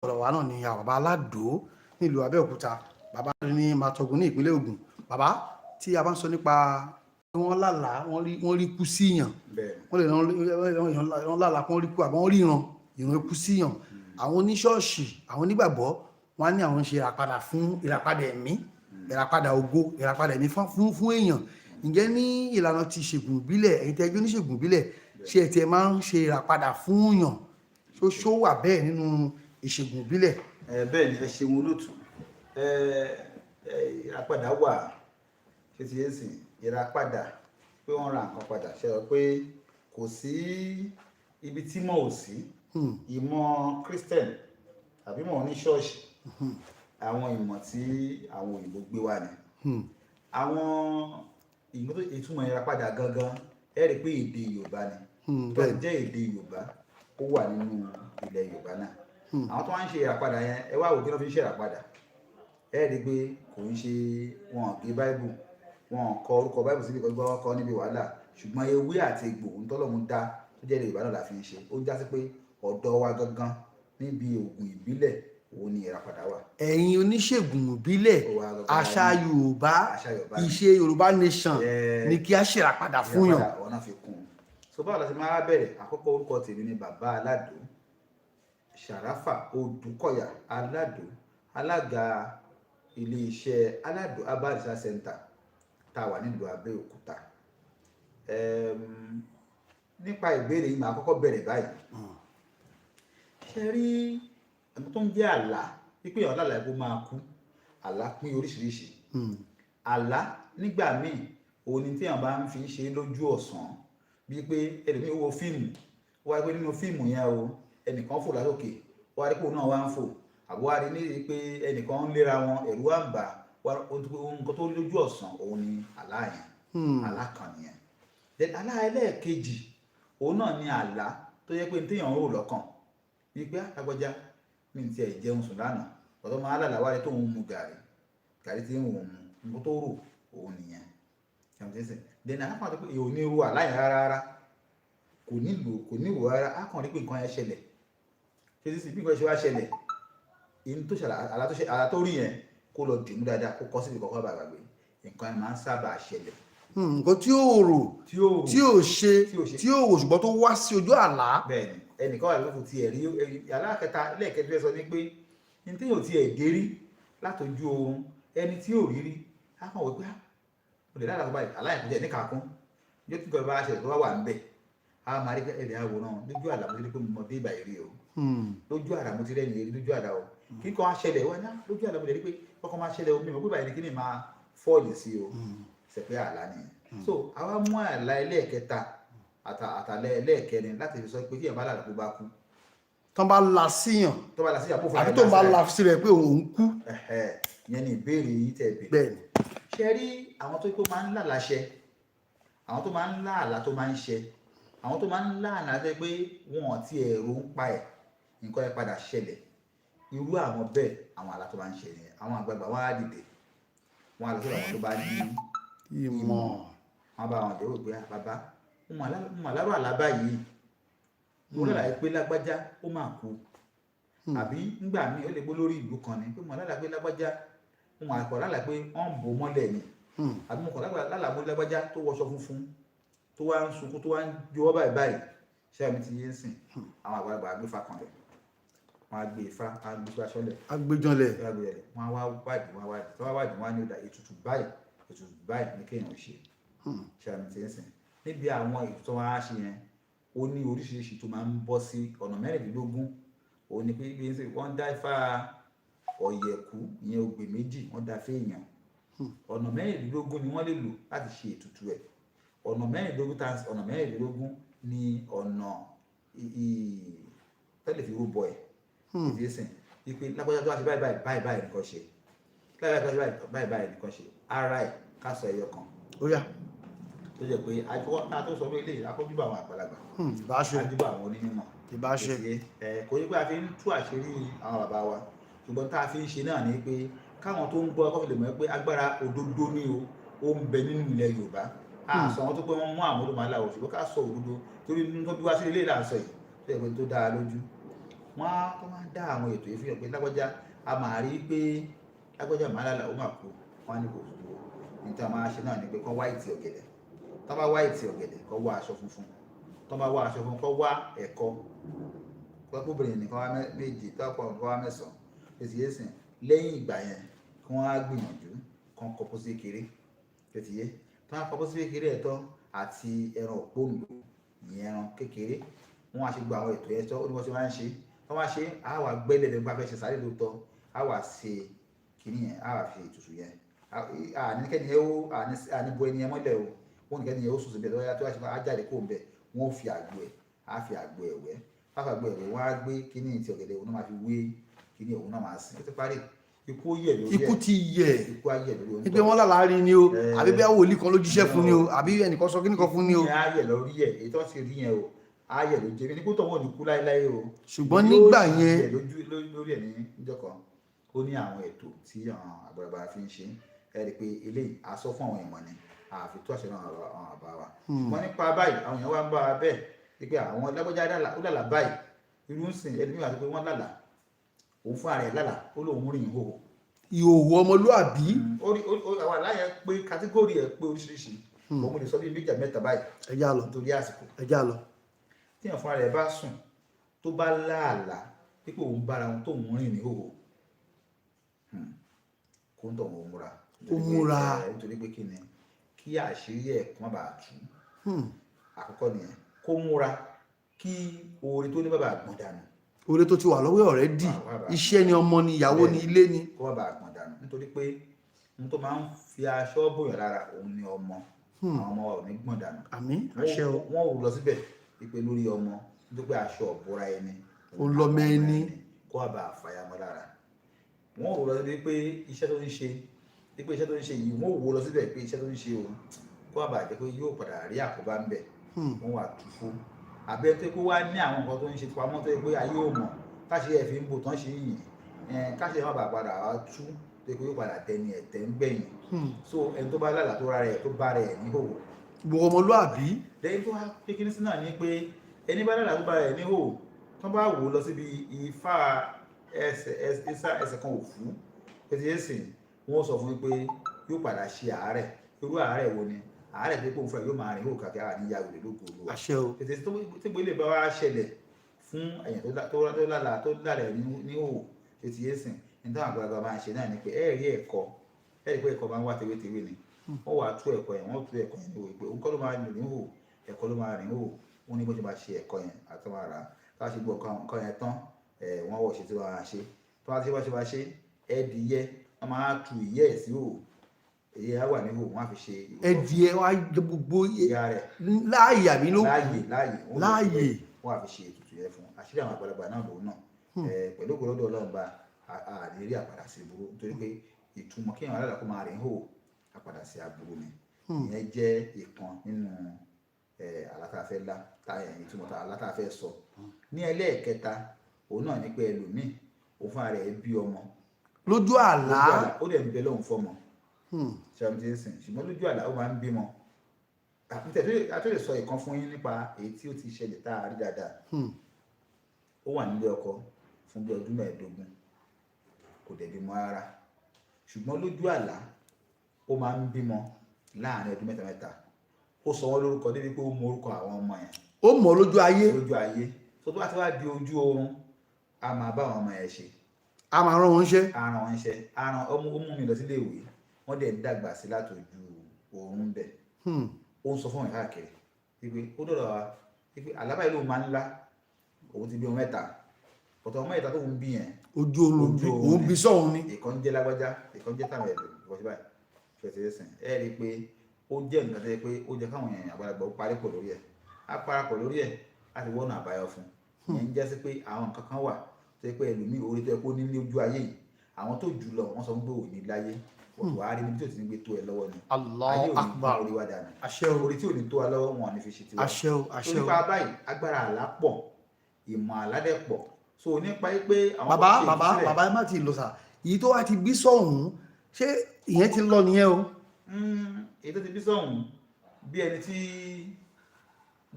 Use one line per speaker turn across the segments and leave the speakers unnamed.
Ọ̀rọ̀ wa náà ni àwọn bàbá Aládò nílùú Abẹ́òkúta, bàbá ní Matogun ní ìpínlẹ̀ Ògùn. Bàbá, tí a bá ń sọ nípa wọ́n lálàá, wọ́n rí kú síyàn, wọ́n lè wọ́n lálàá kí wọ́n rí kú àbí wọ́n ríran ìran ikú síyàn. Àwọn oníṣọ́ọ̀ṣì, àwọn onígbàgbọ́, wọ́n á ní àwọn ń ṣe ìràpadà fún ìràpadà ẹ̀mí, ìràpadà ògo, ìràpadà ẹ̀mí fún èèyàn. Ǹjẹ́ ní ìlànà ti ìṣègùn ìbílẹ̀, ẹ̀yin tẹ́ jẹ́ oníṣègùn ìbílẹ̀, ṣé ẹ tiẹ̀ máa ń ṣe ìràpadà fún èèyàn? Ṣó wà bẹ́ẹ̀ nínú ìṣègùn ìbílẹ̀?
Ẹ bẹ́ẹ̀ ni, ẹ ṣeun, olóòtú. Ẹ ẹ ìràpadà wà. Ṣé ti yé sìn? Ìràpadà pé wọ́n ra nǹkan padà, ṣe rọ pé kò sí ibi tí mọ̀ ò sí. Ìmọ̀ Christian tàbí ìmọ̀ oníṣọ́ọ̀ṣì, àwọn ìmọ̀ tí àwọn òyìnbó gbé wá ni. Àwọn ìmọ̀ tó ìtumọ̀ ìràpadà gangan, ẹ rí i pé èdè Yorùbá ni. Tó jẹ́ èdè Yorùbá, ó wà nínú ilẹ̀ Yorùbá náà. Àwọn tó wá ń ṣe ìràpadà yẹn, ẹ wá wò kí wọ́n fi ń ṣe ìràpadà. Ẹ rí i pé kò ń ṣe wọn ò gé Báíbù, wọn ò kọ orúkọ Báíbù síbi kan, gbọ́ kọ́ níbi wàhálà, ṣùgbọ́n ewé àti egbò ntọ́lọ́run dá tó jẹ́ èdè Yorùbá náà la fi ń ṣe. Ó já sí pé ọ̀dọ̀ wa gangan níbi ògùn ìbílẹ̀, òun ni ìràpadà wà.
Ẹ̀yin oníṣègùn ìbílẹ̀,
Ó wà gangan
àṣà
ní
Yorùbá,
àṣà Yorùbá ni.
ìṣe Yorùbá nation ni kí á ṣèràpadà fún yàn.
Ìràpadà ọ̀nà fi kún un. So báwo la ṣe máa bẹ̀rẹ̀? Àkọ́kọ́, orúkọ tèmi ni Bàbá Aládò Ṣàráfà Odùkọ̀yà Aládò, alága iléeṣẹ́ Aládò Herbal Research Center tá a wà nílùú Abẹ́òkúta. Nípa ìbéèrè yìí, màá kọ́kọ́ bẹ̀rẹ̀ báyìí. Ṣe rí ẹ̀mí tó ń jẹ́ àlá, wípé èèyàn lálàá kó máa kú, àlá pín oríṣiríṣi. Àlá nígbà míì, òun ni tí èèyàn bá ń fi ṣe lójú ọ̀sán, bíi pé ẹlòmíì wo fíìmù, ó wá rí pé nínú fíìmù yẹn o, ẹnìkan fò látòkè, ó wá rí pé òun náà wá ń fò, àbó wá rí ní pé ẹnìkan ń léra wọn, ẹ̀rù wá ń bà á, nǹkan tó lójú ọ̀sán, òun ni àlá yẹn. Àlá kan nìyẹn. Then àlá ẹlẹ́ẹ̀kejì, òun náà ni àlá tó yẹ pé ní téèyàn ń rò lọ́kàn, bíi pé àgbọ̀já mi ti ẹ̀ jẹun sùn lánàá, ọ̀dọ́ máa lálàá wá rí tóun mu gàrí, gàrí tí ń wò mu, nǹkan tó rò òun nìyẹn. Then àlá kan tó pé èèyàn ò ní ru àlá yẹn rárá rárá, kò ní lò, kò ní wò rárá, á kàn rí pé nǹkan yẹn ṣẹlẹ̀. Ṣé sísè bí nǹkan ṣe wá ṣẹlẹ̀, èyí tó ṣẹlẹ̀, àlá tó ṣe, àlá tó rí yẹn, kó lọ dìmú dáadáa, kó kọ́ síbi kọ́kọ́ bá gbàgbé, nǹkan yẹn máa ń sábà ṣẹlẹ̀.
Nǹkan tí ó rò,
tí ó
tí ò ṣe,
tí ò ṣe,
tí ò wò, ṣùgbọ́n tó wá sí ojú àlá.
Bẹ́ẹ̀ni, ẹnìkan wà lóko tiẹ̀ rí. Alákẹta lẹ́ẹ̀kẹta fẹ́ sọ ni pé ní téèyàn tiẹ̀ dé rí látọjú oorun, ẹni tí ò rí rí, á kàn wọ pé ó lè lára báyìí, aláìkúnjẹ níkàkún yóò tún kọ́ bá ṣẹlẹ̀ tó bá wà ń bẹ̀, á máa rí ẹ̀rẹ̀ àwòrán lójú àlá, mo ti rí pé mo mọ dé ìbàyè rí o, lójú àlá mo ti rẹ́ nìyẹn lójú àlá o, kí nǹkan á ṣẹlẹ̀ wọ́n ní lójú àlá, mo lè rí pé kọ́kọ́ máa ṣẹlẹ̀ o, mi mọ̀ pé báyìí ni kí ni máa fall sí o, ṣe pé àlá nìyẹn. So àwa mú àlá ẹlẹ́ẹ̀kẹta àtàlẹ́ ẹlẹ́ẹ̀kẹrin láti fi sọ pé tí èèyàn bá lálàá kó bá kú,
tán bá la síyàn,
tó bá la síyàn, kó fún
àbí tó ń bá la sí rẹ̀ pé òun kú.
Ìyẹn ni ìbéèrè yìí tẹ́ béèrè. Ṣe rí àwọn tó kó máa ń lálàṣẹ, àwọn tó máa ń lá àlá tó máa ń ṣẹ, àwọn tó máa ń lá àlá tó yẹ pé wọn ò tí ẹ̀rọ ń pa ẹ̀, nǹkan ẹ̀ padà ṣẹlẹ̀, irú àwọn bẹ́ẹ̀, àwọn àlá tó máa ń ṣẹ nìyẹn. Àwọn àgbààgbà wọn á dìde, wọn á lọ sọ́dọ̀ àwọn tó bá ní
ìmọ̀,
wọn bá wọn dẹ̀wò pé, "Bàbá, mo mà lárò àlá báyìí, mo lálàá pé lágbájá ó máa kú." Àbí ńgbà míì, ó lè gbó lórí ìlú kan ni pé mo lálàá pé lágbájá, mo mà kọ̀ lálàá pé wọ́n ń bò mọ́lẹ̀ ni, àbí mo kọ̀ lálàá mo lágbájá tó wọṣọ funfun, tó wá ń sunkún, tó wá ń jọwọ́ báyìí báyìí. Ṣé àmì ti yé ń sìn? Àwọn àgbàlagbà á gbé ifá kan lẹ̀, wọ́n á gbé ifá, á gbé ifá sọ́lẹ̀.
Agbẹjọlẹ̀.
Wọ́n á gbé yẹlẹ̀, wọ́n á wá wádìí, wọ́n á wádìí, tí wọ́n wádìí, wọ́n á ní ó dà, ètùtù báyìí, ètùtù báyìí ní kéèyàn ṣe. Ṣé àmì ti ń sìn? Níbi àwọn ètùtù tó wọ́n á ṣe yẹn, ó ní oríṣiríṣi tó máa ń bọ́ sí ọ̀nà 16. Òun ni pé bí wọ́n dá ifá ọ̀yẹ̀kú, ìyẹn ogbè méjì, wọ́n dá fẹ́ẹ̀yàn, ọ̀nà 16 ni wọ́n lè lò láti ṣe ètùtù ẹ̀. Ọ̀nà 16 times ọ̀nà 16 ni ọ̀nà tẹ́lẹ̀ fi rúbọ ẹ̀. Ìdí sìn wípé lágbájá tó wá ṣe báyìí báyìí báyìí báyìí nìkan ṣe, lágbájá tó wá ṣe báyìí báyìí báyìí nìkan ṣe, ara ẹ̀ ká sọ ẹyọ kan.
Ó yá.
Tó jẹ́ pé àjọ tó sọ pé eléyìí akọ́júbà àwọn àgbàlagbà,
Ìbáṣe.
Àjúbà àwọn onímọ̀.
Ìbáṣe.
Ẹ kò ní pé a fi ń tú àṣírí àwọn bàbá wa, ṣùgbọ́n tá a fi ń ṣe náà ni pé káwọn tó ń gbọ́ kó fi lè mọ̀ pé agbára òdodo ní o, ó ń bẹ nínú ilẹ̀ Yorùbá. A sọ wọn tó pé wọ́n mú àmúlòmálà o, ṣùgbọ́n ká sọ òdodo torí nínú tó bí wá sí ilé ìlànà sọ yìí tó yẹ pé tó dáa lójú. Wọ́n á tó máa dá àwọn ètò yìí fi hàn pé lágbájá, a máa rí pé lágbájá màá lálàá ó máa kú. Wọ́n á ní kò dúró ní tí a máa ṣe náà ni pé kán wá ìtì ọ̀gẹ̀dẹ̀. Tán bá wá ìtì ọ̀gẹ̀dẹ̀, kán wá aṣọ funfun. Tán bá wá aṣọ funfun, kán wá ẹ̀kọ. Kọ́kọ́bìnrin nìkan wá méje, tọ́pọ̀ nǹkan wá mẹ́sàn-án èsì yé sìn. Lẹ́yìn ìgbà yẹn, kí wọ́n á gbìyànjú kán kọ pósí kékeré tó ti yé. Tán á kọ pósí kékeré ẹ̀ tán àti ẹran òpóǹlò, ìyẹn ẹran kékeré, wọ́n á ṣe gba àwọn ètò yẹn tán. Ó ní wọ́n ti máa ń ṣe. Tán wá ṣe, á wà gbẹ́lẹ̀ lẹ́nu bá fẹ́ ṣe sáré lóòótọ́, á wà ṣe kíní yẹn, á wà fi ètùtù yẹn. Àní kẹ́ni yẹn ó àní bo ẹni yẹn mọ́lẹ̀ o. Wọ́n ní kẹ́ni yẹn ó sùn síbẹ̀ lọ́yà tó wá ṣe á jáde kó ń bẹ̀. Wọ́n ó fi àgbo ẹ̀, á fi àgbo ẹ̀ wẹ̀, á fi àgbo ẹ̀ wẹ̀. Wọ́n á gbé kíní ti ọ̀gẹ̀dẹ̀, òun náà máa fi wé kíní, òun náà máa sìn. Ó ti parí, ikú ó yẹ̀ lórí ẹ̀.
Ikú ti yẹ̀.
Ikú á yẹ̀ lórí
Wípé wọ́n lálàá rí ni o, àbí bí wòlíì kan ló jíṣẹ́ fún ni o, àbí ẹnìkan sọ kíní kan fún ni o.
Ìyẹn á yẹ̀ lórí ẹ̀. Èyí tó ti rí yẹn o, á yẹ̀ lójú ẹ̀mí ní kó tọ̀ wọ́n ní kú láéláé o.
Ṣùgbọ́n
Yóò
nígbà
sì
yẹn
yẹ̀ lórí ẹ̀ ní níjọ́ kan. Ó ní àwọn ètò tí àwọn àgbàlagbà fi ń ṣe. Ẹ rí i pé eléyìí a sọ fún àwọn ìmọ̀ ni àfi tó àṣẹ náà àwọn àbá wa. Wọ́n nípa báyìí, àwọn èèyàn wá ń bá wa bẹ́ẹ̀ wípé àwọn lágbájá ó lálàá báyìí. Irú ń sìn ẹni mìíràn àti pé wọ́n lálàá, òun fún ara ẹ̀ lálàá, ó lóun rìn ìhòhò.
Ìhòòhò ọmọlúàbí.
Ó rí àwọn àlá yẹn pé category ẹ̀ pé oríṣiríṣi. Òun mo lè sọ bí méjì àbí mẹ́ta báyìí
Ẹ já lọ.
nítorí àsìkò.
Ẹ já lọ.
Tí èèyàn fúnra rẹ̀ bá sùn, tó bá láàlá pípé òun bára òun tóun rìn ní hòhò, kó ń tọ̀ wọ́n múra.
Kó múra.
Nítorí pé kí ni? Kí àṣírí ẹ̀ kó má bàa tú. Àkọ́kọ́ nìyẹn, kó múra kí oore tó ní bàbá àgbọ̀n dànù.
Oore tó ti wà lọ́wọ́ ọ̀rẹ́ dì,
Wà.
iṣẹ́ ni, ọmọ ni, ìyàwó ni, ilé ni.
Kó má bàa gbọ̀n dànù, nítorí pé ohun tó máa ń fi aṣọ bòyàn lára òun ni ọmọ. Àwọn ọmọ wa ò ní gbọ̀n dànù.
Àmín, àṣẹ o.
Wọ́n ò lọ síbẹ̀ wípé lórí ọmọ, nítorí pé aṣọ ọ̀bọ̀ra ẹni
Òun lọmọ ẹni.
Kó wá bàa fàyàmọ́ lára. Wọ́n ò lọ síbi pé iṣẹ́ tó ń ṣe, wípé iṣẹ́ tó ń ṣe yìí, wọ́n ò wò lọ síbẹ̀ pé iṣẹ́ tó ń ṣe òun, kó wá bàa jẹ́ pé yóò padà rí àkóbá ń bẹ̀. Wọ́n wà túfó àbẹ́ tó kó wá ní àwọn nǹkan tó ń ṣe pamọ́ tó yẹ pé ayé ò mọ̀, káṣí ẹ̀ fi ń bò tán ṣe yìn ẹ̀, káṣí ẹ̀ má bàa padà wá tú, tó yẹ pé yóò padà dẹni ẹ̀tẹ́ ń gbẹ̀yìn. So ẹni tó bá lálàá tó rárá ẹ̀, tó bá rẹ̀ ní hòhò,
Gbogbo ọmọlúàbí.
Lẹ́yìn tó wá pé kíní sí náà ni pé ẹni bá lálàá tó bá rẹ̀ ní hòhò, tó bá wò ó lọ síbi ifá ẹsẹ̀ ẹsẹ̀ kan òfú pété ẹsìn, wọ́n sọ fún mi pé yóò padà ṣe àárẹ̀. Irú àárẹ̀ wo ni àárẹ̀ tó kó fún ẹ? Yóò máa rìn hòhò káàkiri àwọn àníyá rẹ̀ lógo Olúwa.
Àṣẹ o.
Tètè tó gbélé bá wá ṣẹlẹ̀ fún èèyàn tó lálàá ẹ̀ ní hòhò tètè ẹsìn, ní táwọn àgbàlagbà máa ń ṣe náà ni pé ẹ rí ẹ̀kọ́, ẹ rí pé ẹ̀kọ́ máa ń wá tewétewé ni. Wọ́n wàá tú ẹ̀kọ́ yẹn, wọ́n tú ẹ̀kọ́ yẹn ní hòhò pé òun kọ́ ló máa rìn ní hòhò, ẹ̀kọ́ ló máa rìn hòhò. Wọ́n ní bó ṣe máa ṣe ẹ̀kọ́ yẹn àti wọn rà á. Tá a ṣe gbọ́ nǹkan yẹn tán, ẹ̀ wọ́n wọ̀ ṣe tí wọ́n máa ṣe, tó bá ṣe bá ṣe máa ṣe ẹdìyẹ, wọ́n máa tu ìyẹ́ ẹ̀ sí hòhò, èyí á wà ní hòhò, wọ́n á fi ṣe ìwọ.
Ẹdìẹ wá jẹ gbogbo
Ìyá rẹ̀.
Láàyè àbí ló
Láàyè, láàyè. Wọ́n lò
Láàyè.
Wọ́n á fi ṣe ètùtù yẹn fún àṣírí àwọn àgbàlagbà náà lòun náà. Pẹ̀lú ògo lọ́dọ̀ Ọlọ́run bá a ní rí àpàdà sí burú, nítorí pé ìtumọ̀ kéèyàn alálà kó máa rìn hò, àpàdà sí aburú ni. Ìyẹn jẹ́ ìkan nínú àlá tá a fẹ́ lá tá ìtumọ̀ àlá tá a fẹ́ sọ. Ní ẹlẹ́ẹ̀kẹta, òun náà ní pé ẹlòmíì, òun fúnra rẹ̀ bí ọmọ
Lójú àlá.
Lójú àlá, ó dẹ̀ ń bẹ lọ́hùn fọ́mọ ṣe ti ń sìn, ṣùgbọ́n lójú àlá ó máa ń bímọ. A tó lè sọ ìkan fún yín nípa èyí tí ó ti ṣẹlẹ̀ tá a rí dáadáa. Ó wà nílé ọkọ fún bí ọdún 15, kò dẹ̀ bímọ rárá, ṣùgbọ́n lójú àlá ó máa ń bímọ láàrin ọdún mẹ́ta mẹ́ta. Ó sọ wọ́n lórúkọ débi pé ó mọ orúkọ àwọn ọmọ yẹn.
Ó mọ̀ lójú ayé.
Lójú ayé. Tó bá ti wá di ojú oorun, a máa bá àwọn ọmọ yẹn ṣe.
A máa rán wọn ṣẹ́.
Aràn wọn ṣe, aràn ọmọ. Ó mú mi lọ sílé ìwé, wọ́n dẹ̀ ń dàgbà sí látọjú oorun bẹ̀. Ó ń sọ fún òun káàkiri wípé ó dọ̀dọ̀ wa wípé àlábàá ló máa ń lá, òun ti bí ọmọ mẹ́ta, ọ̀tọ̀ ọmọ mẹ́ta tó ń bí yẹn.
Ojú oorun.
Ojú
bí
oorun
òun
ni.
Bí sọ̀hún ni.
Ìkan jẹ́ lágbájá, ìkan jẹ́ tàwọn ẹ̀dùn ìwọ́n sí báyìí fẹsẹ̀ ẹsìn. Ẹ rí i pé ó jẹ́ nǹkan tó yẹ pé ó jẹ́ káwọn èèyàn àgbàlagbà ó parí pọ̀ lórí ẹ̀, á parapọ̀ lórí ẹ̀ láti wọ́nà àbáyọ fún un. Ìyẹn ń jẹ́ sí pé àwọn nǹkan kan wà tó yẹ pé ẹlòmíì, orí tó yẹ kó ní ní ojú ayé yìí, àwọn tó jù lọ, wọ́n sọ fún pé ò ní láyé, wàá rí níbi tí ò ti ní gbé tó ẹ lọ́wọ́ ni.
Allahu
Ayé ò ní
Akbar.
orí wa dànù.
Àṣẹ o.
Orí tí ò ní tó wa lọ́wọ́, wọn ò ní fi ṣe tiwa.
Àṣẹ o.
So
Àṣẹ o.
nípa báyìí, agbára àlá pọ̀, ìmọ̀ àlá dẹ̀ pọ̀. So nípa yìí pé àwọn
Bàbá,
kan ṣe
bàbá,
ìtúsílẹ̀.
Bàbá, ẹ má ti lọ sà. Èyí tó wá ti bí sọ̀hún, ṣé ìyẹn ti lọ nìyẹn o?
Èyí tó ti bí sọ̀hún, bí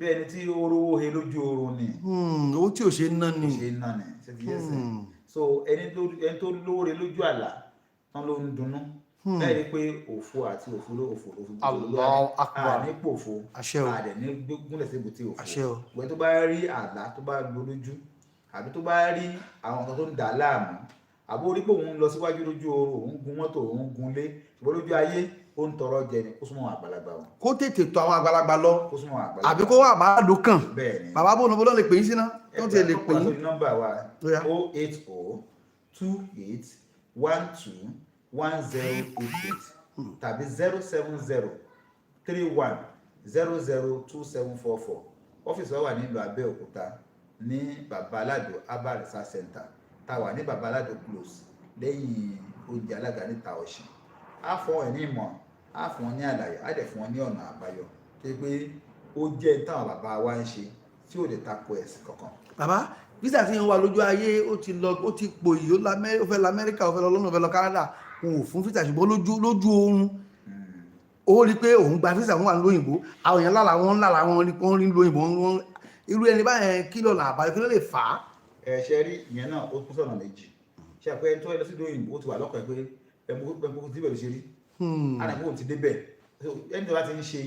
ẹni tí ó rówó he lójú oorun ni.
Owó tí ò ṣe ń ná ni.
Kò ṣe é ná ni. Ṣe ti yé sìn? So ẹni tó lóore lójú àlá tán ló ń dunnú. Ẹ rí i pé òfo àti òfo ló òfò òfò òfò ló
Allahu Akbar.
À ní pòfo.
Àṣẹ o.
A dẹ̀ ní gúnlẹ̀ sí ibùtí òfò.
Àṣẹ o.
Ìwé tó bá rí àlá tó bá lo lójú, àbí tó bá rí àwọn nǹkan tó ń dà á láàmú, àbó rí pé òun ń lọ síwájú lójú oorun, òun gun mọ́tò, òun gun lé, ṣùgbọ́n lójú ayé ó ń tọrọ jẹ ni, kó súnmọ́ àwọn àgbàlagbà wọn.
Kó tètè tọ̀ àwọn àgbàlagbà lọ.
Kó súnmọ́ àwọn àgbàlagbà.
Àbí kó wà bá lò kàn.
Bẹ́ẹ̀ ni.
Bàbá, bó ló lè pè yín síná tó ti lè pè yín?
Sórí nọ́mbà wa,
Ó yá.
08028121088 tàbí 07031002744. Ọ́fíìsì wa wà nílùú Abẹ́òkúta ní Babalado Herbal Research Center, tá a wà ní Babalado Close, lẹ́yìn oúnjẹ alága níta Ọ̀sìn. Á fún ẹ ní ìmọ̀, á fún ọ ní àlàyé, á dẹ̀ fún ọ ní ọ̀nà àbáyọ tó yẹ pé ó jẹ́ táwọn bàbá wa ń ṣe tí ò lè tako ẹ̀sìn kankan.
Bàbá, visa tí ń wà lójú ayé, ó ti lọ, ó ti pòyì, ó fẹ́ lọ Amẹ́ríkà, ó fẹ́ lọ London, ó fẹ́ lọ Canada, òun ò fún visa, ṣùgbọ́n lójú oorun ó rí i pé òun gba visa, òun wà lóyìnbó, àwọn èèyàn lára wọn lára wọn rí wọn rí lóyìnbó wọn. Irú ẹni báyẹn, kí lọ́nà àbáyọ? Kí ló lè fà á?
Ẹ ṣe rí, ìyẹn náà ó kún sọ̀nà méjì. Ṣe àpẹẹrẹ, ẹni tó fẹ́ lọ sí òyìnbó, ó ti wà lọ́kàn ẹ̀ pé ẹ̀mú síbẹ̀ ló ṣe rí, á nà kó ti débẹ̀. So, ẹni tó bá ti ń ṣe,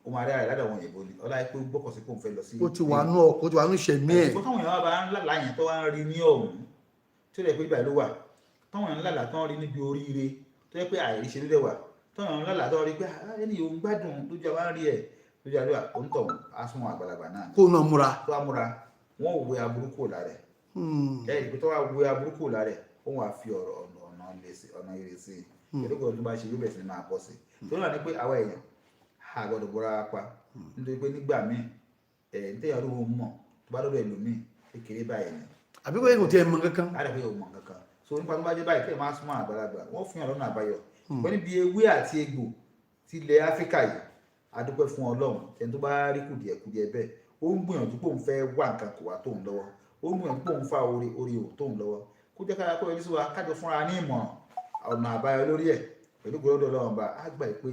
ó máa rí ara rẹ̀ ládàá àwọn òyìnbó ni ọlá pé ó gbọ́kàn sí pé òun fẹ́ lọ sí.
Ó ti wà nú ọkọ̀, ó ti wà nú ìṣẹ̀mí ẹ̀.
Ṣùgbọ́n táwọn èèyàn bá ń lálàá yẹn tó wá ń rí ní ọ̀hún, tí ó lè pé ibà ló wà, táwọn èèyàn ń lálàá tó ń rí níbi oríire tó yẹ pé àìríṣe ló dẹ̀ wà, táwọn èèyàn ń lálàá tó ń rí pé, "Ah, ẹni yòó ń gbádùn lójú àwọn rí ẹ̀ lójú àdúrà", ó ń tọ̀ á sún àgbàlagbà náà
Kó náà múra.
tó wá múra, wọn ò wé aburú kúrò lára ẹ̀. Ẹ̀ rí pé tó wá wé aburú kúrò lára ẹ̀, ó wàá fi ọ̀rọ̀ ọ̀nà lè sí ọ̀nà ire sí i pẹ̀lú ìgbà tó bá ṣe, yóò bẹ̀rẹ̀ sí ní máa pọ̀ sí i. Torí náà ni pé àwa èèyàn a gbọ́dọ̀ bọ́ra wa pa, nítorí pé nígbà míì ẹ̀ ní tẹ̀yàn ló mọ̀ tó bá lọ́dọ̀ ẹlòmíì, kékeré báyìí ni.
Àbí kò tiẹ̀ mọ̀ kankan.
Á dẹ̀ pé o mọ̀ kankan. So nípa tó bá jẹ́ báyìí, kẹ́ẹ̀ máa súnmọ́ àgbàlagbà, wọ́n fún yàn lọ́nà àbáyọ. Ṣùgbọ́n níbi ewé àti egbò ti ilẹ̀ Áfíríkà yìí, a dúpẹ́ fún Ọlọ́run. Ẹni tó bá rí kùdìẹ̀kudiẹ bẹ́ẹ̀, ó ń gbìyànjú pé òun fẹ́ wá nǹkan, kò wá tóun lọ́wọ́, ó ń gbìyànjú pé òun fa orí orí ò tóun lọ́wọ́, kó jẹ́ kára kó yọjú sí wa, kájọ fúnra ní ìmọ̀ràn ọ̀nà àbáyọ lórí ẹ̀. Pẹ̀lú gbọ́dọ̀ Ọlọ́run bá á gbà pé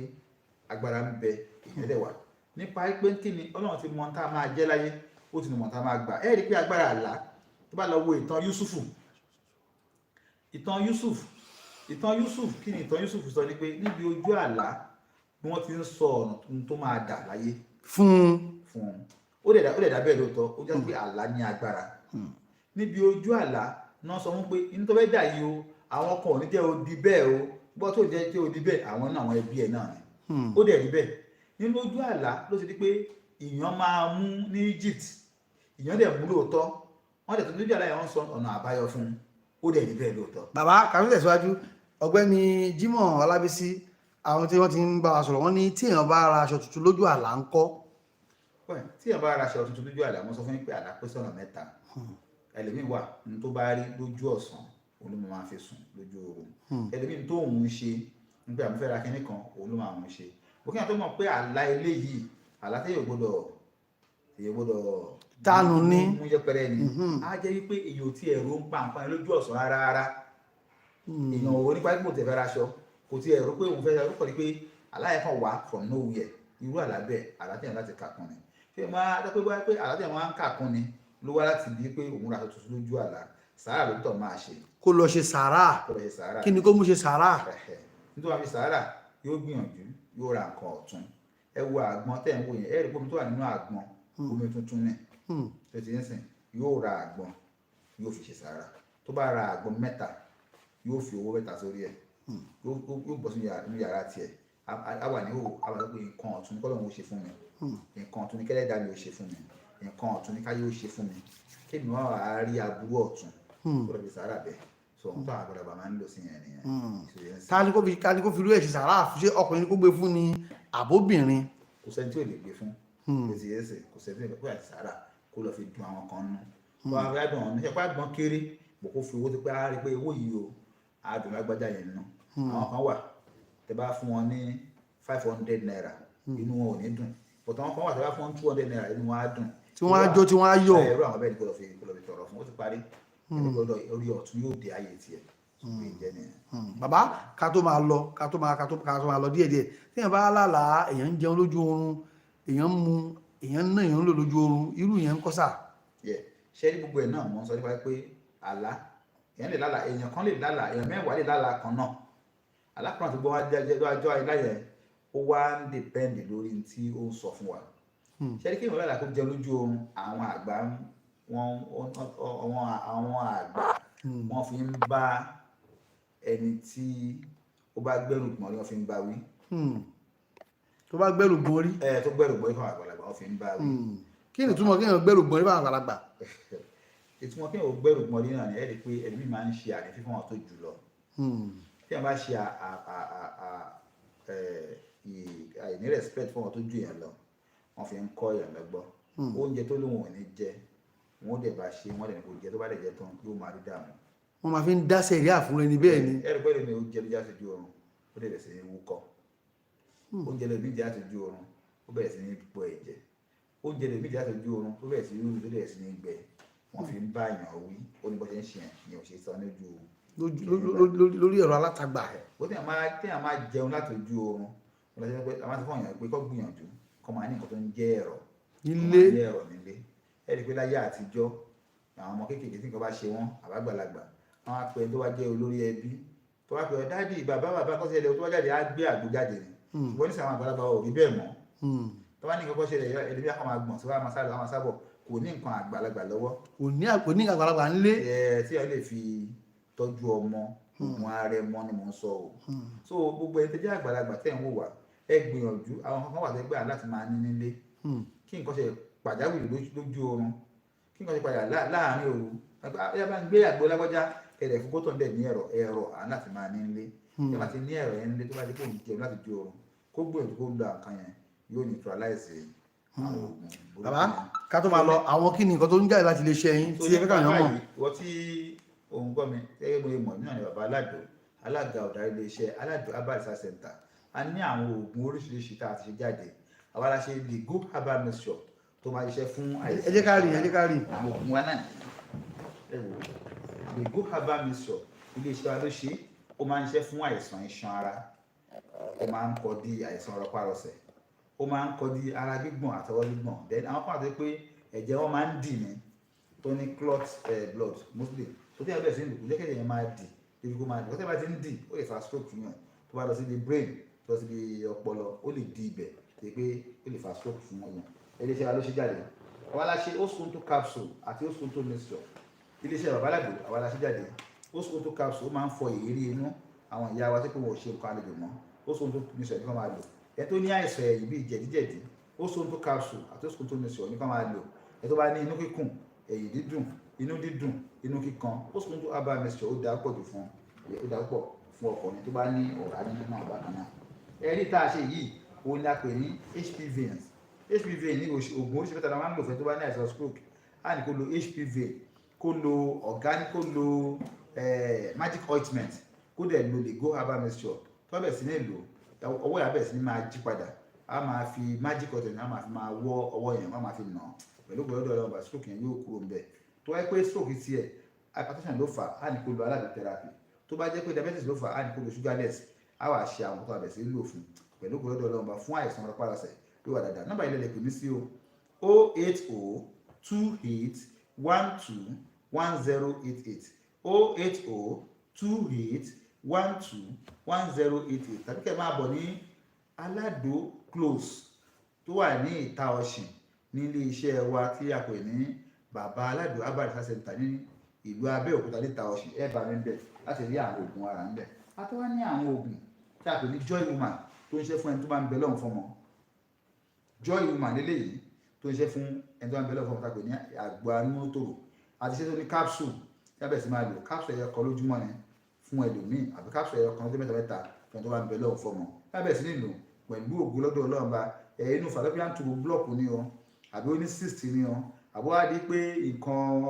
agbára ń bẹ, ìyẹn dẹ̀ wà nípa pé kí ni Ọlọ́run ti mọ ohun tá a máa jẹ́ láyé, ó ti mọ ohun tá a máa gbà. Ẹ rí i pé agbára àlá, tó bá lọ wo ìtàn Yusufu, ìtàn Yusuf, ìtàn Yusuf, kí ni ìtàn Yusuf sọ? Ni pé níbi ojú àlá ni wọ́n ti ń sọ ọ̀nà tó máa dà láyé
fún un.
Fún un. Ó dẹ̀ dà bẹ́ẹ̀ lóòótọ́. Ó jẹ́ pé àlá ní agbára. Níbi ojú àlá náà sọ fún pé ní tó fẹ́ dà yìí o, àwọn kan ò ní jẹ́ odi bẹ́ẹ̀ o, gbọ́ tó jẹ́ tí odi bẹ́ẹ̀, àwọn náà, àwọn ẹbí ẹ̀ náà ni. Ó dẹ̀ rí bẹ́ẹ̀. Nínú ojú àlá ló ti di pé ìyàn máa mú ní Egypt, ìyàn dẹ̀ mú lóòótọ́. Wọ́n dẹ̀ tó lójú àlá yẹn, wọ́n sọ ọ̀nà àbáyọ fún un, ó dẹ̀ rí bẹ́ẹ̀ lóòótọ́.
Bàbá, kàwé tẹ̀síwájú. Ọ̀gbẹ́ni Jimoh Ọlábísí, àwọn tí wọ́n ti ń bá wa sọ̀rọ̀, wọ́n ní tí èèyàn bá ra aṣọ tuntun lójú àlá ń kọ́?
Wẹ́, tí èèyàn bá ra aṣọ tuntun lójú àlá, wọ́n sọ fún yín pé àlá pín sọ́nà mẹ́ta. Ẹlòmíì wà, ní tó bá rí lójú ọ̀sán, òun ló máa fi sùn lójú oorun. Ẹlòmíì, tó òun ń ṣe nígbà mo fẹ́ ra kinní kan, òun ló máa ń ṣe bókè tó mọ̀ pé àlá eléyìí, àlá téèyàn gbọ́dọ̀, èèyàn gbọ́dọ̀
Tánu ní.
mú yẹpẹrẹ ni. Á jẹ́ wípé èèyàn ò tí ẹ̀rọ ń pa nǹkan yẹn lójú ọ̀sán rárá rárá. Èèyàn ò nípa pé kò tẹ̀ fẹ́ ra aṣọ, kò tí ẹ̀rọ pé òun fẹ́ ra, ó kọ̀ ní pé àlá yẹn kàn wá from nowhere. Irú àlá bẹ́ẹ̀, àlá téèyàn láti kà kún ni. Ṣé máa dá pé bóyá pé àlá téèyàn máa ń kà kún ni ló wá láti bí pé òun ra aṣọ tuntun lójú àlá, sàárà ló tọ̀ máa ṣe.
Kó lọ ṣe sàárà.
Kó lọ ṣe sàárà.
Kí ni kó mú ṣe sàárà?
Ẹ̀hẹ̀. Nítorí wàá fi sàárà, yóò gbìyànjú, yóò ra nǹkan ọ̀tun. Ẹ wo àgbọn tẹ̀ ń wò yẹn, ẹ rí i pé omi tó wà nínú àgbọn, omi tuntun ni. Tó ti ń sìn, yóò ra àgbọn, yóò fi ṣe sàárà. Tó bá ra àgbọn mẹ́ta, yóò fi owó mẹ́ta sórí ẹ̀, yóò bọ́ sínú yàrá tiẹ̀, á wà ní òwò, á wà sọ pé nǹkan ọ̀tun ní kọ́lọ́hún ó ṣe fún mi, nǹkan ọ̀tun ní kẹ́lẹ́dàá mi ó ṣe fún mi, nǹkan ọ̀tun ní káyé ó ṣe fún mi, kémi wá wàá rí aburú ọ̀tun. Kó lọ fi sàárà bẹ́ẹ̀. So ohun tó àwọn àgbàlagbà máa ń lò sí yẹn nìyẹn. So, yẹn sì-
Ta ni kó fi irú ẹ̀ ṣe sàárà fún? Ṣé ọkùnrin ni kó gbé fún ni àbóbìnrin?
Kò sẹ́ni tí ò lè gbé fún. Kò sí ẹsẹ̀, kò sẹ́ni tí ò lè gbé àti sàárà, kó lọ fi dun àwọn kan nù. Kó wá fẹ́ dùn ọ̀nà ṣe pé àgbọn kéré bò, kó fi owó tó pé, á rí pé owó yìí o, á dùn lágbájá yẹn nù. Àwọn kan wà tẹ bá fún wọn ní ₦500, inú wọn ò ní dùn, but àwọn kan wà, tẹ bá fún wọn ₦200, inú wọn á dùn.
Tí wọ́n á jó, tí wọ́n á yọ̀.
Ẹ, irú àwọn bẹ́ẹ̀ ni kó lọ fi tọrọ fún. Ó ti parí. Ẹni gbọ́dọ̀ orí ọ̀tún yóò dé ayé tiẹ̀ bí ìjẹ́ nìyẹn.
Bàbá, ká tó máa lọ, ká tó máa lọ díẹ̀díẹ̀, tí èèyàn bá lálàá èèyàn ń jẹun lójú oorun, èèyàn ń mu, èèyàn ń ná, èèyàn ń lò lójú oorun, irú yẹn ń kọ́ sà?
Yeah. Ṣé ní gbogbo ẹ̀ náà mo ń sọ nípa pé Àlá, èèyàn lè lálàá, èèyàn kan lè lálàá, èèyàn 10 lè lálàá kan náà. Àlá kan tó gbọ́ wá jẹ́ ọjọ́ ayé yẹn, ó wá ń depend lórí ní tí ó ń sọ fún wa. Ṣé ní kí èèyàn lálàá kó jẹun lójú oorun, àwọn àgbà wọn, àwọn àgbà wọ́n fi ń bá ẹni tí ó bá gbẹ́rù gbọ́n rí, wọ́n fi ń bá wí.
Tó bá gbẹ́rù gbọ́n rí.
Ẹ tó gbẹ́rù gbọ́n rí fún àgbàlagbà, wọ́n fi ń bá wí.
Kí ni ìtumọ̀ kéèyàn gbẹ́rù gbọ́n rí fún àgbàlagbà?
Ìtumọ̀ kéèyàn gbẹ́rù gbọ́n rí náà ni, ẹ rí i pé ẹlòmíì máa ń ṣe àrífín fún àwọn tó jù lọ. Tí wọ́n bá ṣe àìní respect fún àwọn tó jù yẹn lọ, wọ́n fi ń kọ́ èèyàn lọ́gbọ́n. Oúnjẹ tó lóun ò ní jẹ, wọ́n dẹ̀ bá ṣe, wọ́n dẹ̀ ní kò jẹ, tó bá dẹ̀ jẹ tán, yóò máa rí dààmú.
Wọ́n máa fi ń dá sẹ̀ríà fún ẹni bẹ́ẹ̀ ni.
Ẹ rí pé ẹlòmíì, ó jẹ ló já sí ju oorun, ó dẹ̀ bẹ̀rẹ̀ sí ní wúkọ́. Oúnjẹ lòmíì jẹ láti ojú oorun, ó bẹ̀rẹ̀ sí ní pọ̀ ẹ̀jẹ̀. Oúnjẹ lòmíì jẹ láti ojú oorun, ó bẹ̀rẹ̀ sí ní rú, ó bẹ̀rẹ̀ sí ní gbẹ. Wọ́n fi ń bá èèyàn wí. Ó ní bó ṣe ń ṣe yẹn ni ò ṣe sọ lójú
lórí ẹ̀rọ alátagbà.
Bó téèyàn máa jẹun láti ojú oorun, wọ́n lọ sí pé a máa ti fún èèyàn pé kó gbìyànjú kó máa ní nǹkan tó ń jẹ́ ẹ̀rọ
nílé.
Ní ẹ̀rọ nílé. Ẹ rí i pé láyé àtijọ́, àwọn ọmọ kéékèèké tí nǹkan bá ṣe wọ́n, àbágbàlagbà, wọ́n á pe ẹni tó bá jẹ́ olórí ẹbí, tó bá pe daddy, bàbá, bàbá kọ́ sí ẹlẹ́, tó bá jáde, á gbé àgbo jáde ni. Ṣùgbọ́n nísìnyí, àwọn àgbàlagbà ò rí bẹ́ẹ̀ mọ́. Tó bá ní nǹkan kọ́ ṣẹlẹ̀, ẹlẹ́bí á kàn máa gbọ̀n sí wàá máa sáré, wàá máa sábọ̀, kò ní nǹkan àgbàlagbà lọ́wọ́.
Kò ní àgbàlagbà ńlé.
Ẹ tí a lè fi tọ́jú ọmọ, oògùn arẹmọ ni mò ń sọ o. So gbogbo ẹni tó jẹ́ àgbàlagbà tẹ̀ ń wò wá, ẹ gbìyànjú, àwọn kankan wà tẹ́ gbà láti máa ní nílé. Kí nǹkan ṣe pàjáwìrì lójú oorun, kí nǹkan ṣe padà láàárín òru, ẹ bá ń gbé àgbo lágbájá kẹlẹ̀ fún kótó ń dẹ̀ ní ẹ̀rọ, ẹ̀rọ à ń láti máa ní nílé. Tí a bá ti ní ẹ̀rọ yẹn nílé, tó bá ti kó ń jẹun láti ju oorun, kó gbìyànjú kó lo nǹkan yẹn, yóò neutralize àwọn oògùn burúkú
Bàbá,
yẹn.
ká tó máa lọ, àwọn kí ni nǹkan tó ń jáde láti lè ṣe yín tí ẹ fẹ́ káwọn èèyàn mọ̀?
Ìwọ tí òun gbọ́ mi, gẹ́gẹ́ bí mo mọ̀ nínú, àwọn bàbá Aládò, alága ọ̀darí iléeṣẹ́ Aládò Herbal Research Center, a ní àwọn oògùn oríṣiríṣi tá a ti ṣe jáde. Àwa la ṣe the Good Herbal Mixture tó máa ṣiṣẹ́ fún àìsàn.
Ẹ jẹ́ ká rí, ẹ jẹ́ ká rí.
Àwọn oògùn wa náà, ẹ wò, the Good Herbal Mixture, iléeṣẹ́ wa ló ṣe é. Ó máa ń ṣiṣẹ́ fún àìsàn iṣan ara, ó máa ń kọ́ di àìsàn rọpárọsẹ̀, ó máa ń kọ́ di ara gbígbọ̀n àtọwọ́ gbígbọ̀n. Then àwọn kan àti pé ẹ̀jẹ̀ wọn máa ń dì ní, tó ní clot blood mostly, tó tí a bẹ̀rẹ̀ sí ní lò, kò jẹ́ kí ẹ̀jẹ̀ yẹn máa dì débi kó máa dì. Kó tí a bá ti ń dì, ó lè fa stroke fún yàn. Tó bá lọ sí ibi brain, tó lọ sí ibi ọpọlọ, ó lè di ibẹ̀ tó yẹ pé ó lè fa stroke fún yàn. Iléeṣẹ́ wa ló ṣe jáde. Àwa la ṣe Oskonto capsule àti Oskonto mixture. Iléeṣẹ́ Bàbá Aládò, àwa la ṣe jáde. Oskonto capsule, ó máa ń fọ èérí inú àwọn ìyá wa tí kò wọ́n ṣe nǹkan àlejò mọ́. Oskonto mixture ní kó máa lò. Ẹni tó ní àìsàn ẹ̀yìn bíi jẹ̀díjẹ̀dí, Oskonto capsule àti Oskonto mixture ní kó máa lò. Ẹni tó bá ní inú kíkùn, ẹ̀yìn dídùn, inú dídùn, inú kíkan, Oskonto herbal mixture, ó dáa pọ̀ jù fún, ó dáa pọ̀ fún ọkùnrin tó bá ní ọ̀rá nínú náà. Bákan náà, ẹ̀rí tá a ṣe yìí, òun ni a pè ní HP veins. HP vein ní oògùn oríṣi mẹ́ta la máa ń lò fẹ́ tó bá ní àìsàn stroke. Á ní kó lo HP vein, kó lo organic, kó lo magic ointment, kó dẹ̀ lo the Go Herbal Mixture. Tó bẹ̀ sí ní lò, ọwọ́ yà bẹ̀rẹ̀ sí ní máa jí padà. Á máa fi magic ointment, á máa fi máa wọ́ ọwọ́ yẹn, á máa fi nà án pẹ̀lú gbọ́dọ̀ ọlọ́run, stroke yẹn yóò kúrò ńbẹ̀. Tó wáyé pé stroke tiẹ̀ hypertension ló fà á, ní kó lo Aládò therapy. Tó bá jẹ́ pé diabetes ló fà á, ní kó lo sugarless. Á wà ṣe àwọn tó abẹ̀ sí lò fún pẹ̀lú gbọ́dọ̀ ọlọ́run bá fún àìsàn rọpárọsẹ̀ ló wà dáadáa. Nọ́mbà ilẹ̀ lè pè mí sí o: 08028121088, 08028121088, tàbí kẹ́ ẹ máa bọ̀ ní Aládò Close tó wà ní Ìta Ọ̀sìn, ní ilé iṣẹ́ wa tí a pè ní Bàbá Aládò Herbal Research Center ní ìlú Abẹ́òkúta, níta Ọ̀sìn. Ẹ bá mi ń bẹ̀ láti rí àwọn oògùn ara ń bẹ̀. A tó wá ní àwọn oògùn tí a pè ní Joy Woman, tó ń ṣe fún ẹni tó bá ń bẹ lọ́hùn fọmọ. Joy Woman lélẹ́yìí, tó ń ṣe fún ẹni tó bá ń bẹ lọ́hùn fọmọ, tá a pè ní àgbo amúnútòrò, àti ṣe tó ní capsule tí a bẹ̀rẹ̀ sí máa lò. Capsule ẹyọ kan lójúmọ́ ni fún ẹlòmíì, àbí capsule ẹyọ kan lọ́jọ́ mẹ́ta mẹ́ta fún ẹni tó bá ń bẹ lọ́hùn fọmọ. Tí a bẹ̀rẹ̀ sí ní lò, pẹ̀lú ògo lọ́dọ̀ Ọlọ́run bá ẹ, inú fallopian tube block ni o, àbí ó ní cyst ni o, àbó wá di pé nǹkan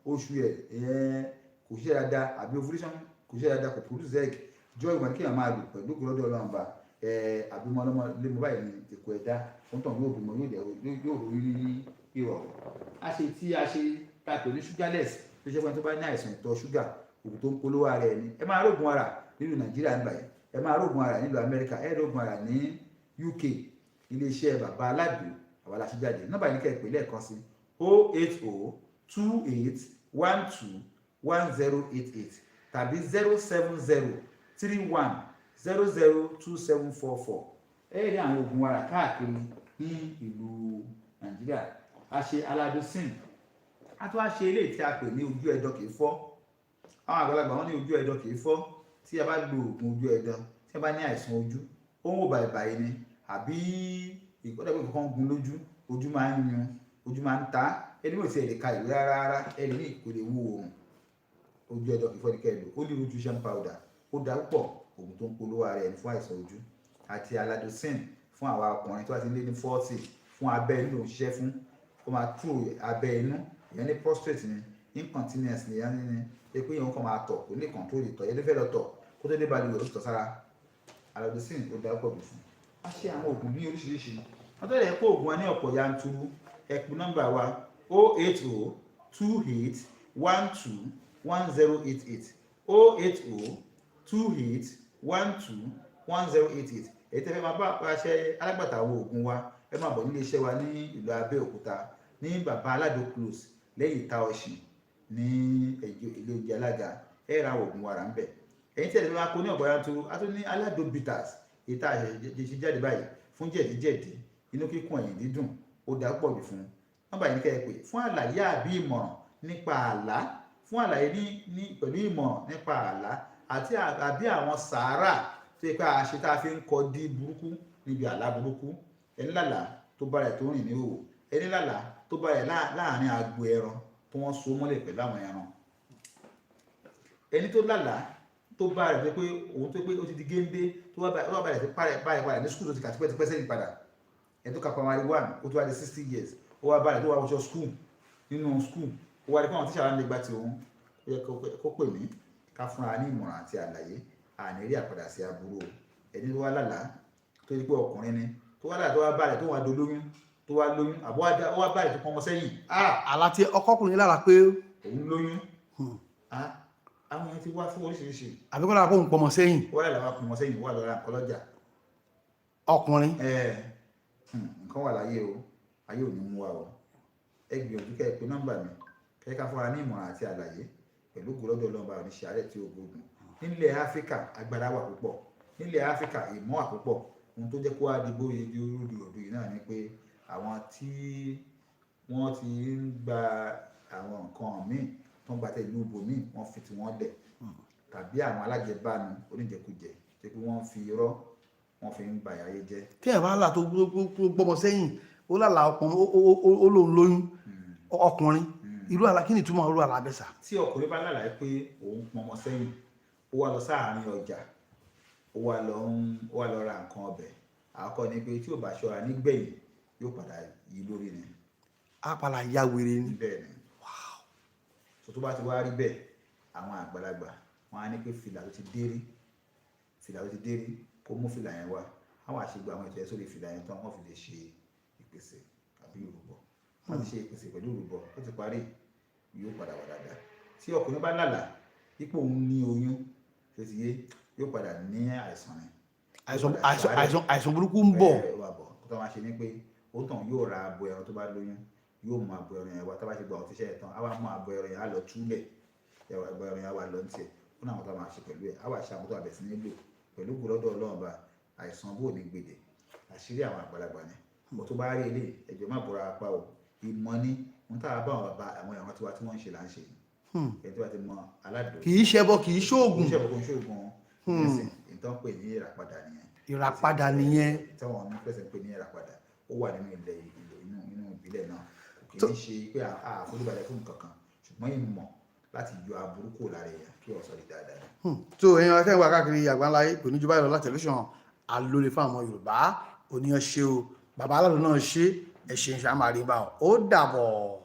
oṣù ẹ̀ ìyẹn kò ṣiṣẹ́ dáadáa, àbí ovulation kò ṣiṣẹ́ dáadáa, kò produce egg, Joy Woman kéèyàn máa lò pẹ̀lú ògo lọ́dọ̀ Ọlọ́run bá ẹ, àbí ọmọ lé mo báyìí ní èkó ẹ̀dá ohun tó ń yóò bímọ, yóò dẹ̀ yóò rí ní ìrọ̀rùn. A ṣe tí a ṣe ta pè ní sugarless, tó ṣe fún ẹni tó bá ní àìsàn ìtọ̀ ṣúgà. Ògùn tó ń polówó ara ẹ̀ ni. Ẹ máa rógun ara nílùú Nàìjíríà ń báyìí, ẹ máa rógun ara nílùú Amẹ́ríkà, ẹ rógun ara ní UK. Iléeṣẹ́ Bàbá Aládò, àwa la ṣe jáde. Nọ́mbà yìí ní kẹ́ ẹ pè lẹ́ẹ̀kan sí: 0802812 1088 tàbí 07031002744. Ẹ rí àwọn oògùn wàrà káàkiri ní ìlú Nàìjíríà. A ṣe Aladosin, a tún wá ṣe eléyìí tí a pè ní ojú ẹdọ kìí fọ́. Àwọn àgbàlagbà wọn ní ojú ẹdọ kìí fọ́. Tí a bá lo oògùn ojú ẹdọ, tí a bá ní àìsàn ojú, ó ń wò bàìbàì ni, àbí ìkọ́dà pé kankan gun lójú, ojú máa ń yun, ojú máa ń ta ẹni, ò tiẹ̀ lè ka ìwé rárá rárá, ẹni ní kò lè wo oòrùn, ojú ẹdọ kìí fọ́ ní kẹ́ ẹ lò. Ó ní vision powder, ó dá púpọ̀, oògùn tó ń polówó ara ẹni fún àìsàn ojú, àti Aladosin fún àwa ọkùnrin tó bá ti lé ní 40, fún abẹ́ inú ló ń ṣiṣẹ́ fún, kó máa tú abẹ́ inú. Ìyẹn ní prostate ni, incontinence ni, ìyẹn ní pé ìyẹn kàn máa tọ̀, kò ní control ìtọ̀, ìyẹn ló fẹ́ lọ tọ̀, kó tó dé balùwẹ̀ ó ti tọ̀ sára. Aladosin ó dá pọ̀ jù fún. A ṣe àwọn oògùn ní oríṣiríṣi. Wọ́n tẹ́lẹ̀ kó oògùn wa ní ọ̀pọ̀ yanturu. Ẹ pè nọ́mbà wa, 08028121088, 08028121088. Èyí tẹ́ fẹ́ máa bá wa ṣe alágbàtà àwọn oògùn wa, ẹ máa bọ̀ nílé iṣẹ́ wa ní ìlú Abẹ́òkúta, ní Bàbá Aládò Close, lẹ́yìn ìta ọ̀sìn, ní ilé oúnjẹ alága. Ẹ ra oògùn wa rà ń bẹ̀. Ẹ̀yin tí ẹ lè máa kó ní ọ̀pọ̀ yanturu, a tún ní Aládò Bitters, èyí tá a ṣe jáde báyìí fún jẹ̀díjẹ̀dí, inú kíkún, ẹ̀yìn dídùn, ó dá pọ̀ jù fún. Nọ́mbà yìí ní kẹ́ ẹ pè fún àlàyé àbí ìmọ̀ràn nípa àlá, fún àlàyé ní pẹ̀lú ìmọ̀ràn nípa àlá àti àbí àwọn sàárà tó yẹ pé a ṣe tá a fi ń kọ dí burúkú níbi àlá burúkú. Ẹni lálàá tó bá rẹ̀ tó rìn ní òwò, ẹni lálàá tó bá rẹ̀ láàrin agbo ẹran tó wọ́n so mọ́lẹ̀ pẹ̀lú àwọn ẹran, ẹni tó lálàá tó bá rẹ̀ tó pé òun tó pé ó ti di géńdé, tó wá bá rẹ̀ sí báyìí padà ní school tó ti kà tipẹ́tipẹ́ sẹ́yìn padà, ẹni tó ka primary one, ó tó wá di 60 years, ó wá bá rẹ̀ tó wá wọṣọ school nínú school, ó wá rí pé àwọn tíṣà wa ń lè gba ti òun, ó yẹ kó pè mí ká fúnra ní ìmọ̀ràn àti àlàyé. Àní rí àpadà sí aburú o. Ẹni tó wá lálàá tó di pé ọkùnrin ni, tó wá lálàá tó wá bá rẹ̀ tó wá dolóyún, tó wá lóyún, àbọ̀ ó wá bá rẹ̀ tó pọn ọmọ sẹ́yìn.
Àlá tí ọkọkùnrin lára pé
òun lóyún, àwọn èèyàn ti wá fún oríṣiríṣi.
Àbí kó lára pé òun pọmọ sẹ́yìn.
Wọ́n lálàá wá pọn ọmọ sẹ́yìn, wà lọ́ra nǹkan lọ́jà.
Ọkùnrin.
Nǹkan wà láyé o, ayé ò ní mú wa o. Ẹ gbìyànjú kẹ́ ẹ pé nọ́mbà mi, kẹ́ ẹ ká fúnra ní ìmọ̀ràn àti àlàyé pẹ̀lú gbọ́dọ̀ Ọlọ́run bá oníṣẹ́ àárẹ̀ tí ó gbógun. Nílẹ̀ Áfíríkà agbára wà púpọ̀, nílẹ̀ Áfíríkà ìmọ̀ wà púpọ̀. Ohun tó jẹ́ kó wá di bóyá di rúdurùdu yìí náà ni pé àwọn tí wọ́n ti ń gba àwọn nǹkan míì tó ń gba tẹ ìlú ibòmíì, wọ́n fi tiwọn lẹ̀, tàbí àwọn alájẹbánu oníjẹkújẹ tó pé wọ́n fi irọ́ wọ́n fi ń ba ayé jẹ́.
Tí ẹ̀ bá là tó gbọ́mọ sẹ́yìn, ó lálàá ọkùnrin, ó lóun lóyún, ọkùnrin, irú àlá, kí ni ìtumọ̀ irú àlá bẹ́ẹ̀ sà?
Tí ọkùnrin bá lálàá pé òun pọnmọ sẹ́yìn, ó wá lọ sáàárín ọjà, ó wá lọ ra nǹkan ọbẹ̀, àkọ́kọ́ ni pé tí ò bá ṣọ́ra, nígbẹ̀yìn yóò padà yí lórí ni.
Á padà ya wèrè ni.
Bẹ́ẹ̀ ni. So tó bá ti wá rí bẹ́ẹ̀, àwọn àgbàlagbà wọn á ní pé fìlà tó ti dé rí, fìlà tó ti dé rí, kó mú fìlà yẹn wá. Àwọn àṣegbè àwọn ètò ẹ̀ sórí fìlà yẹn tán, wọ́n fi lè ṣe ìpèsè àbí ìrúbọ. Wọ́n ti ṣe ìpèsè pẹ̀lú ìrúbọ, ó ti parí, yóò padà wà dáadáa. Tí ọkùnrin bá lálàá ipò òun ní oyún tó ti yé, yóò padà ní àìsàn ni.
Àìsàn burúkú ń bọ̀.
Ẹ wà bọ̀. Kó tó máa ṣe ni pé ó tàn yóò ra abo ẹran tó bá lóyún, yóò mú abo ẹran yẹn wá. Tó bá ṣe gba àwọn tíṣẹ́ yẹn tán, á wá mú abo ẹran yẹn, á lọ túlẹ̀ abo ẹran yẹn, á wá lọ ní tiẹ̀. Ó náà àwọn tó máa ṣe pẹ̀lú ẹ̀, á wá ṣe àwọn tó wà bẹ̀ sí nílò pẹ̀lú gbọ́dọ̀ Ọlọ́run bá àìsàn bò ní gbèdè. Àṣírí àwọn àgbàlagbà ni bọ̀. Tó bá rí ilé ẹjọ́, má bọ̀ra apá o. Ìmọ̀ ni ohun tá a bá àwọn bàbá, àwọn ìran tiwa tí wọ́n ń ṣe là ń ṣe. Ẹni tó bá ti mọ aládùn.
Kì í ṣẹbọ, kì í ṣoògùn.
Kì í ṣẹbọ, kò ń ṣoògùn. Ìtàn pè ní ìràpadà nìyẹn.
Ìràpadà nìyẹn.
Táwọn ní pẹ̀sẹ̀ pè ní ìràpadà, ó wà nínú ilẹ̀ inú ìbílẹ̀ náà. Kì í ṣe pé àforíbalẹ̀ fún nǹkan kan, ṣùgbọ́n ìmọ̀ láti yọ aburú kúrò lára èèyàn kí ọ̀sán di dáadáa.
Tó ẹ̀yin akẹ́wà káàkiri àgbáńlá yìí, kò ní ju báyìí lọ láti tẹlifíṣàn Alóore fún àwọn Yorùbá. Oníyan ṣe o, bàbá aládùn náà ṣe, ẹ ṣe ń ṣe àmàrí bá ọ. Ó dàbọ̀.